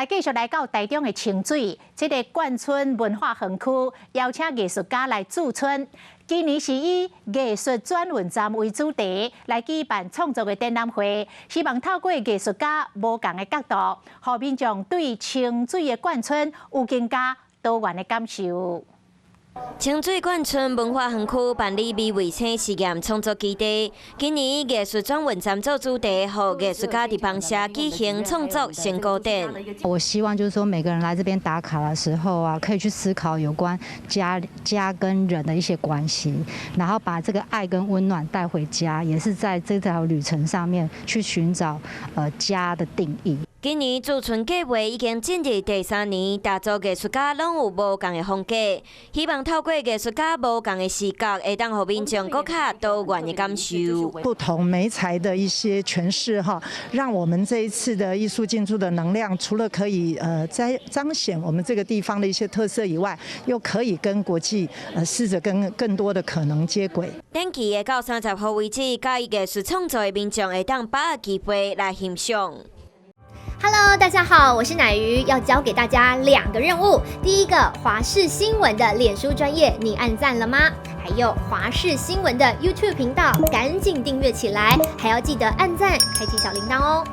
來繼續來到台中的清水，這个冠村文化園區邀請藝術家來駐村。今年是以藝術轉運站為主題來舉辦創作的展覽會，希望透過藝術家無仝的角度，予民眾對清水的冠村有更加多元的感受。清水冠村文化園區辦理微衛星實驗創作基地，今年以藝術轉運站做主題，予藝術家佇房舍舉行創作成果展。我希望就是說，每個人來這邊打卡的時候啊，可以去思考有關家家跟人的一些關係，然後把這個愛跟溫暖帶回家，也是在這條旅程上面去尋找家的定義。今年駐村計劃已經進入第三年，大組藝術家攏有無仝的風格，希望透過藝術家無仝的視角，會當予民眾閣較多元的感受。不同媒材的一些詮釋哈，讓我們這一次的藝術進駐的能量，除了可以在彰顯我們這個地方的一些特色以外，又可以跟國際試着跟更多的可能接軌。展期會到30號為止，佮意藝術創作的民眾會當把握機會來欣賞。 Hello，大家好，我是奶魚，要交給大家兩個任務。第一個，華視新聞的臉書專頁，你按讚了嗎？還有華視新聞的 YouTube 頻道，趕緊訂閱起來，還要記得按讚，開啟小鈴鐺哦。